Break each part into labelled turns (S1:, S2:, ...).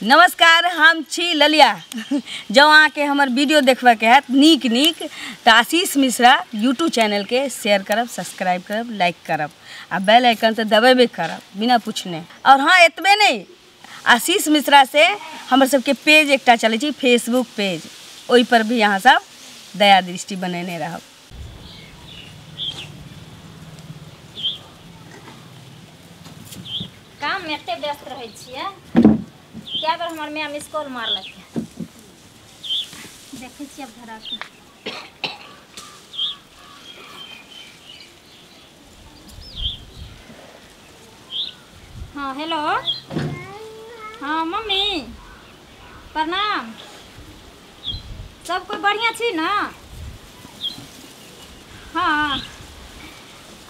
S1: नमस्कार, हम छी ललिया। जँ अहाँके हमर वीडियो देखबाके हैत नीक नीक तऽ आशीष मिश्रा यूट्यूब चैनलके शेयर करब, सब्सक्राइब करब, लाइक करब आ बेल आइकन तऽ दबेबे करब बिना पूछने। और हाँ, एतबे नहि, आशीष मिश्रा से हमर सबके पेज एकटा चलै छै, फेसबुक पेज, ओहि पर भी अहाँ सब दया दृष्टि बनेने रहब।
S2: काम में एते व्यस्त रहै छियै, कए बेर हमर my miss call मारलक। देखै छियै अब धरा के। हाँ हेलो, हाँ मम्मी प्रणाम। सब कोई बढ़िया छी ना? हाँ,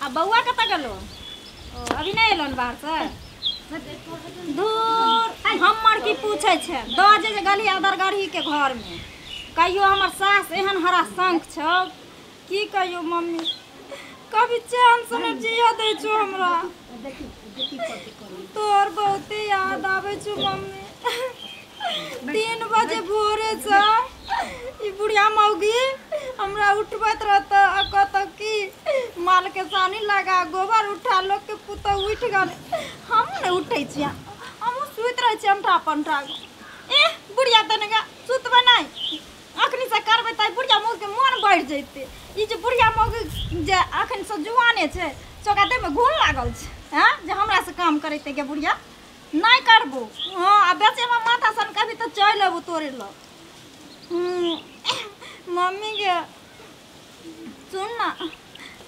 S2: आ बौआ कतऽ गेलो? ओ अभी नहीं एलन बाहर से? दूर हमर की पूछे छै, 10 जे गली अदरगढ़ी के घर में कहियो हमर सास एहन हरा शंख छौ की कहियो मम्मी, कभी चैन से नहीं जिया दै छौ हमरा। तोर बहुते याद आबै छौ मम्मी। 3 बजे भोरे से ई बुढ़िया मौगी हमरा उठबैत रहत आ कहत कि माल के सानी लगा, गोबर उठा, लोग के पुतहु उठि गेल। हम नहीं उठै छियै, हमहूँ सुति रहै छियै अंठा पंठा। ए बुढ़िया तनिका सुतबै नहि, अखनी से करबै तऽ बुढ़िया मौगी के मन बढ़ि जैतै। ई जे बुढ़िया मौगी जे अखन से जुआने छै, चौका देहमे घुन लागल छै, हँ जे हमरा से काम करैतै के बुढ़िया नहीं करबो। हाँ, आ बेचेमे माथा सन कभी तऽ चलि अबू तोरे लग। मम्मी के सुन ना,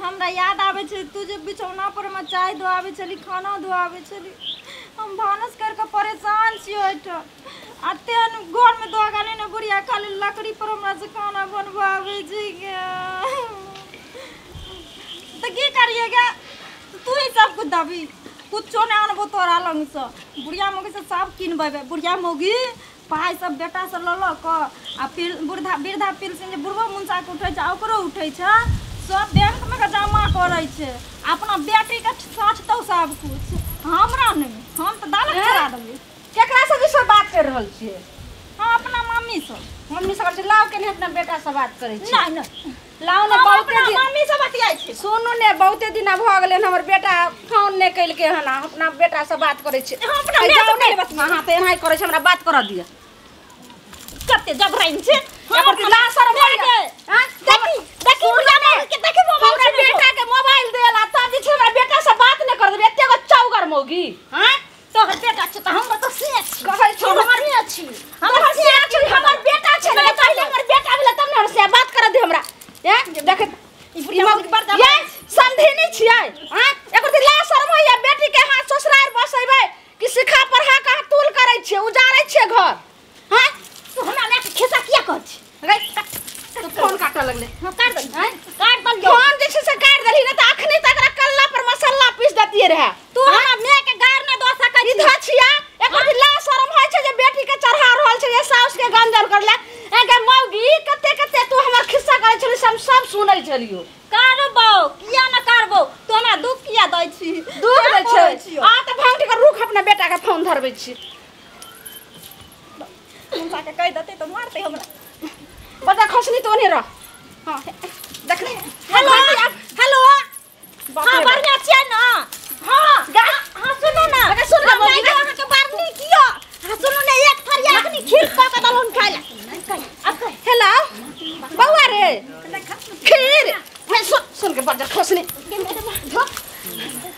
S2: हमरा याद आबै छै तू जे बिछौना पर मे चाय धोआबै छली, खाना धोआबै छली। हम भानस करके परेशान छी ओहिठाम, आ तेहन घरमे दोगा नहि ने बुढ़िया खाली लकड़ी पर हमरा से खाना बनबाबै छै गे। तऽ की करियै गे, तू ही सब कुछ दबी, कुछो नहि आनबो तोरा लगसँ। बुढ़िया मौगी से सब किनबेबै। बुढ़िया मौगी पाइ सब बेटा से लऽ लऽ कऽ आ फिर वृद्धा पेंशन जे बुढ़बो मुनसाके उठै छै ओकरो उठै छै, सब बैंकमे के जमा करै छै, अपना बेटीके साँठतौ सब कुछ, हमरा नहि। हम तऽ दालक चढ़ा देबै।
S3: केकरा से सब बात कर रहल छियै?
S2: हम अपना मम्मी से।
S3: मम्मी से कहै लाउ केने अपना बेटा से बात करै छी।
S2: नहि नहि
S3: लाउ ने, बहुते दिन
S2: मम्मी से बतियाइ छी।
S3: सुनू ने, बहुते दिन भऽ गेलै हमर बेटा फोन नहि केलकै हन, अपना बेटा से बात करै छी।
S2: हम अपना माय से पहिले बतिया।
S3: अहाँ तऽ एनाहि करै छी, हमरा बात करऽ दिअ।
S2: कते जबरइन छै
S3: हमर लासर भऽ गेल।
S2: देखी देखी बुढ़िया मौगी के, देखी मोबाइल,
S3: हमरा बेटा के मोबाइल देला तब जे छै हमरा बेटा से बात नहि कर देबै। एते गो चौगर मौगी।
S2: हां तोहर बेटा छै तऽ हमर तऽ से छी,
S3: कहै छौ
S2: हमर से छी,
S3: हमर से छी, हमर बेटा छै ने, पहिले हमर बेटा भेलै तब ने हमरा से बात करऽ दे हमरा। ए देख
S2: ई बुढ़िया मौगी बड़
S3: ये समझे नहीं छियै। हां एकर ते लाशरम होइया, बेटी के हाथ ससुरार बसेबै कि सिखा पढ़ा के तुल करै छियै, उजारै छियै घर। हां
S2: तू हमरा माय के खिस्सा किया कहै छी?
S3: रे तू फोन काटऽ लगले।
S2: हां काट दही, काट दलियो
S3: फोन जे छै से काट देलही ने तऽ अखनी तक एकरा कल्ला पर मसाला पीस देतियै रहे।
S2: तू हमरा माय के गार न दऽ सकै छी।
S3: इधर छिया एकर ते लाशरम होइ छै जे बेटी के चढ़ा रहल छै, जे साउस के गंजन करले। ए मौगी कते कते तू हमर खिस्सा करै छली से हम सब सुनै छलियो।
S2: करबो किया न करबो, तू हमरा दुख किया दै छी?
S3: दुख दै छै आ तऽ भांगठी के रुख अपना बेटा के फोन धरबै छी।
S2: मुनसा के कहि देतै तऽ मारतै हमरा।
S3: बता खसनी तो नहीं रह। हां देख ले।
S2: हेलो हेलो, हां बढ़िया छियै ना? हां हां सुनू ना,
S3: सुन ना मौगी,
S2: अहाँ के बार नीक यऽ। हां सुनू ने, एक थरिया अखनी खीर कऽ के देलहुन खाइ लए। अब कह
S3: हेलो बौआ रे खीर मैं सुन सुन के बजर खसनी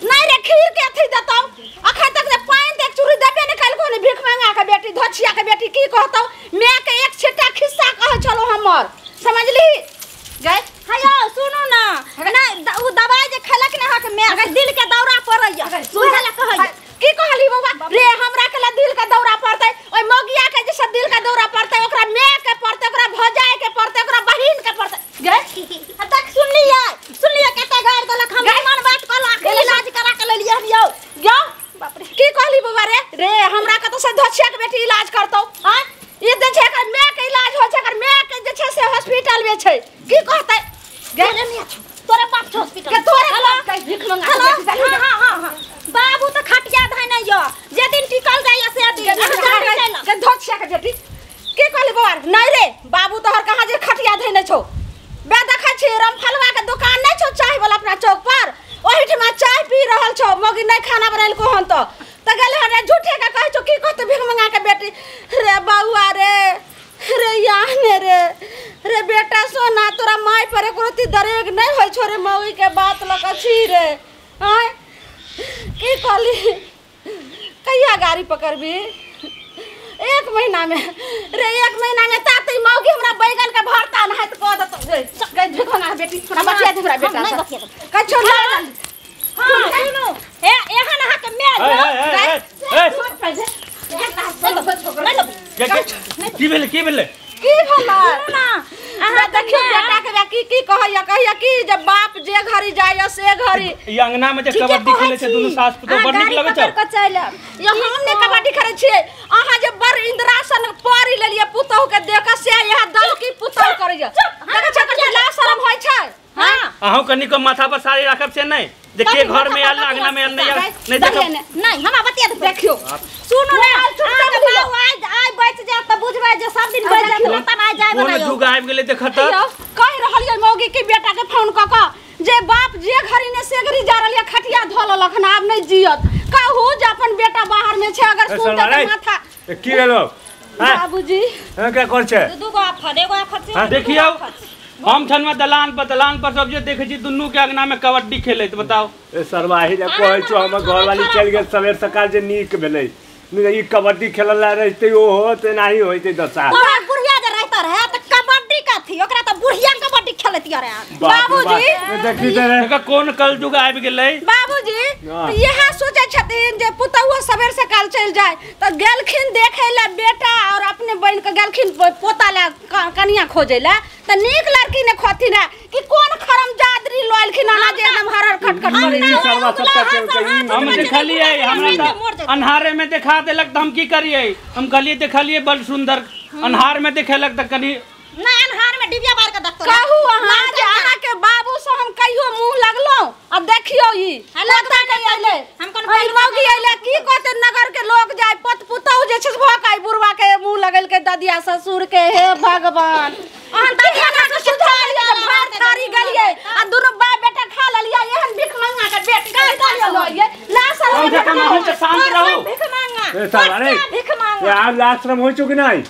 S3: नहीं रे, खीर के अथी देतौ अखन तक जे पानि देख चूरी देबे ने कलको ने भीख मांगा के बेटी धोछिया के बेटी की कहतौ। माय के एक छिट्टा खिस्सा कहै छलो हमर, समझली गए?
S2: हेलो सुनू ना, नहीं उ दवाई जे खेलक ने अहाँ के माय दिल के दौरा पड़ैया, सुन ले कहै
S3: की कहली बौआ रे? हमरा के दिल के दौरा पड़तै, ओइ मौगिया के जे दिल के दौरा पड़तै, ओकरा माय के पड़तै, ओकरा भौजाई के पड़तै, ओकरा बहिन के पड़तै। गए
S2: आ तक सुनलियै सुनलियै कते गारि देलक। हम मन बात कहलक, इलाज करा के लेलियै हम यौ।
S3: यौ बाप रे, की कहली बौआ रे? रे हमरा कतौ से धोछिया के बेटी इलाज करतौ? हां ई जे छै एकर माय के इलाज होइ छै, एकर माय के जे छै से हॉस्पिटल में छै, की कहतै?
S2: गए नहीं छौ तोरे बाप छौ हॉस्पिटल
S3: के, तोरे बाप के भीख मंगा।
S2: हां हां हां बाबू तऽ खटिया धैने यऽ, जे दिन टिकल जाइए से दिन।
S3: के बेटी की कहली बौआ नहीं रे बाबू तोहर कहाँ जे खटिया धइने छौ बे देखै छी रामफलवा के दुकान नहीं छौ चाय वाला अपना चौक पर ओहिठमा चाय पी रहल छौ मगी नहीं खाना बनेलको हन त गेले हन झूठे के कहै छौ की कहत भीख मंगा के बेटी रे बौआ रे रे याने रे रे बेटा सोना तोरा माय पर एको रत्ती दरेग नहीं होइ छौ रे मौगी के बात लक छी रे आय की कहली कहिया गाड़ी पकड़बी एक महीना में रे एक महीना में ताते मौगी हमरा बैगन के भरता न हाथ क देत गई भीख मंगा बेटी हमरा बचिया दे हमरा बेटा
S2: नहीं बचिया दे
S3: कछो ना
S2: हां सुनो ए एहन अहाँ के my
S4: ए की भेलै की भेलै
S3: की भेलै ना अहाँ देखियो बेटा के की की कहैया कहैया की जब बाप जे घरी जाय से घरी
S4: ई अंगना में जे कबड्डी खेलै छै दुनू सास पुतोह बड़ नीक लगै छै
S3: यो हम ने कबड्डी खेलै छियै अहाँ जे बड़ इंद्रासन परी लेलियै पुतोह के देख से यहाँ दल की पुतोह करैया देखै छै कते लाज शरम होइ छै
S2: हां
S4: अहूँ कनी को माथा पर साड़ी राखब से नहीं देखिए घर में आयल अंगना में आयल नहीं आयल नहीं देखब
S2: नहीं हमरा बतिया दे
S3: देखियो
S2: सुनो ना अहाँके बाबू आइ आइ बच जायत त बुझबै जे सब दिन बच जायत त आइ जाय
S4: कोन
S2: बला
S4: जुग आबि गेलै देखत
S3: कहि रहलियै मौगी के बेटा के फोन क क जे बाप जे घरी ने से घरी जा रहलियै खटिया धो लेलक हन आब नहीं जियत कहू जे अपन बेटा बाहर में छै अगर सुनते त माथा
S5: की भेलो
S3: बाबूजी
S5: हां का कर छै
S2: दू गो आफत एगो आफत से
S4: देखियौ हम छन में दलान पर सब जे देखै छी दुनू के अंगना में कबड्डी खेलैत बताओ
S5: ए सरवाही जे कहै छौ हमर घरवाली चलि गेल सवेर सकाल जे नीक भेलै ई कबड्डी खेलल ला रहते ओहो ते नाही होइते दशा
S2: तोरा बुढ़िया जे रहता रहे त कबड्डी कथी ओकरा त बुढ़िया कबड्डी खेलैत रहे
S3: बाबूजी
S5: देखी ते रे
S4: देखा कोन कलयुग आबि गेलै
S3: बाबूजी इएह सोचै छथिन जे पुतहुओ सवेर सकाल चलि जाय त गेलखिन देखै ला बेटा और अपने बहिन के गेलखिन पोता ला कनिया खोजै ला त नीक लड़की ने खोथिन कि कोन खरम जादरी लोलखिन अहाँ जे एकदम हरहर खटखट करै
S5: ई सरवा सबटा केलकै
S4: हम देखलियै हमरा त अन्हारे में देखा देलक त हम की करियै हम कहलियै देखलियै बड़ सुंदर अन्हार में देखेलक त कनी
S2: नहीं अन्हार में डिबिया बार के देखतो
S3: कहू अहाँ जे अहाँ के बाबू से हम कहियो मुंह लगलौ आ देखियो ई लगता के अइले
S2: हम कोन
S3: ई मौगी अइले की कहते नगर के लोग जाय पत पुतहु जे छै भऽ के बुढ़वा के मुंह लगल के ददिया ससुर के हे भगवान अहाँ ददिया ससुर सुधार भात थारी गेलियै आ दुनू बाप बेटा खा लेलियै एहन भीख मंगा के बेटी के खा लेलियै ला
S4: कम से कम अहूँ तऽ शांत रहू
S2: भीख मांगा
S5: ए सरवा रे
S2: भीख मांगा
S5: आब आश्रम होइ छौ कि नहीं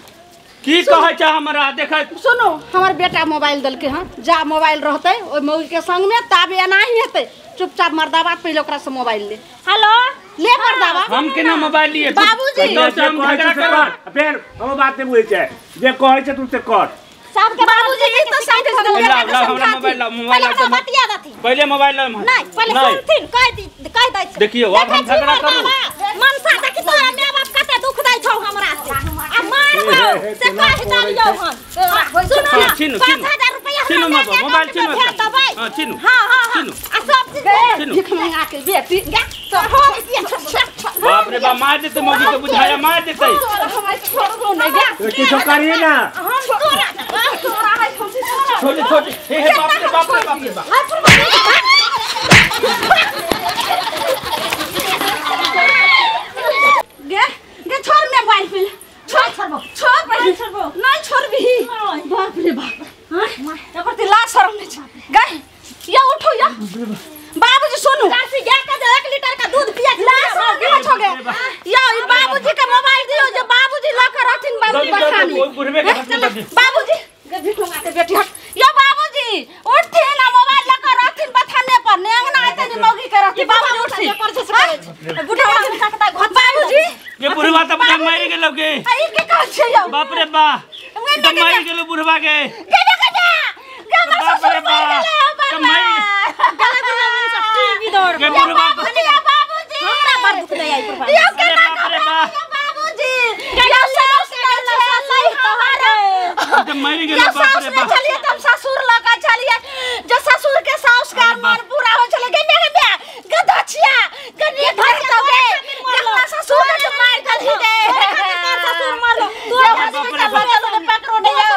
S4: की कहै छै हमरा देखै
S3: सुनू हमर बेटा मोबाइल देलकै हँ जा मोबाइल रहतै ओहि मौगी के संग में ताबे एनाही हेतै चुपचाप मर्दाबाद पहिले ओकरा से मोबाइल ले
S2: हेलो
S3: ले मर्दाबा
S4: हम केना मोबाइल लिए
S3: बाबूजी।
S4: तो हम झगड़ा करब
S5: फेर हम बात नहीं बुझै छै जे कहै छै तू से कर
S2: सबके
S3: बाबूजी ई तो समझ
S4: लाओ लाओ हमरा मोबाइल लाओ मोबाइल
S2: पहिले हमरा बतिया देथिन
S4: पहिले मोबाइल लाओ
S2: नहीं पहिले सुनथिन कह दी कह दै छै
S4: देखियौ आब हम झगड़ा करू
S2: मनसा देखी तोरा my बाप कते दुख दै छौ हमरा से आ मारबौ से कह देलियौ हम सुनो ना
S4: छीनू छीनू
S2: 5000 रुपया
S4: छीनू मोबाइल छीनू
S2: भेज देबै
S4: हां छीनू
S2: हां हां
S4: छीनू
S2: आ सब चीज
S4: छीनू
S3: भीख मंगा के बेटी
S2: गा तो हो
S4: बाप रे बाप मार देतै मौगी के बुझाया मार देतै
S5: किछो करिए ना
S2: हम तोरा
S4: छोटे छोटे हे हे बाप रे बाप रे बाप रे बाप
S3: गे गे छोड़ मोबाइल पे छोड़ छोड़ पहिले नहीं छोड़बी बाप रे बाप हां एकर ते लाज शरम नहीं छै गए या उठो या बाबूजी सुनू
S2: काशी गाय के जे 1 लीटर का दूध पिया
S3: लाज शरम के छो गे या ई बाबूजी के मोबाइल दियो जे बाबूजी ल के रहथिन बाबूजी बखानी
S4: ओइ बुढ़वे के हाथ में दे
S3: बाबूजी गे भीख मंगा के बेटी हट या बाबूजी उठथिन आ मोबाइल ल के रहथिन बथाने पर ने अंगना आते ने मौगी के रहथिन बाबूजी उठथिन
S2: बुढ़वा
S3: बाबूजी
S4: ये बुढ़वा त बुझा मारि गेलौ के
S3: आ ई की कहै छै यौ
S4: बाप रे बा ई त मारि गेलौ बुढ़वा के
S3: गे गे गे गे हमर
S4: बाप रे
S3: ससुर मरि
S4: बा
S3: गेलै
S4: त मारि
S2: गले बुढ़वा मन से टीवी दौड़
S4: के बुढ़वा
S3: बाबूजी या बाबूजी
S2: हमरा बड़ दुख दै आई प्रभा
S3: यौ
S4: अरे
S3: केना
S4: बाप रे बा
S3: बाबूजी यौ साउस नहि छलै हमारा
S4: ई त मारि गेलौ
S3: यौ
S4: बाप
S3: साउस
S4: रे
S3: नहि
S4: बा
S3: छलियै तब ससुर लऽ कऽ छलियै जे ससुर के साउस के अरमान पूरा होइ छलै गे गे गे गधा छिया गे नीक करतौ गे हमरा ससुर के मारि देलही गे
S2: ससुर मरलो
S3: तोरा हॉस्पिटल लऽ चलू गे पकड़ो नहि यौ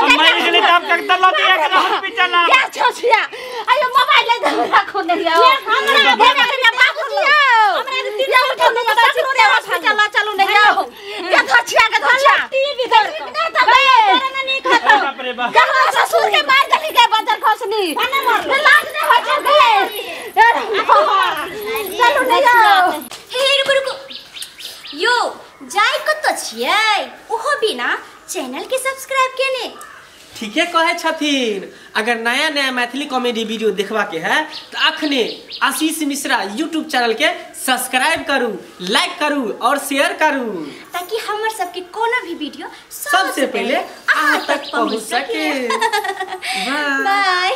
S4: हम मारि गेलै त आब कतऽ लऽ दिया के हॉस्पिटल आब
S3: क्या छौ छिया आयो मोबाइल ले दे राखो नहीं आओ
S2: हमरा
S3: हमरा के बाबूजी आओ
S2: हमरा जे तीन
S3: या उठो नहीं पकड़ो नहीं हॉस्पिटल लऽ चलू नहीं आओ गधा छिया के धोछा
S2: टीवी धर
S3: नहीं त तोरा ना नीक हतो
S4: बाप रे बाप।
S3: कहाँ ससुर के मार देली के बंदर खसनी लाज नहीं होय छै गे। चलू नहीं जाओ।
S6: हे रुकू रुकू यो जाय कतऽ छियै ओहो बिना चैनल के सब्सक्राइब केने।
S7: ठीके कहे छथिन। अगर नया नया मैथिली कॉमेडी वीडियो देखबा के है तो अखने आशीष मिश्रा यूट्यूब चैनल के सब्सक्राइब करू, लाइक करू और शेयर करू
S6: ताकि हमर सबके कोनो भी वीडियो
S7: सबसे पहले अहाँ तक पहुँच सके। बाय।
S6: बाय।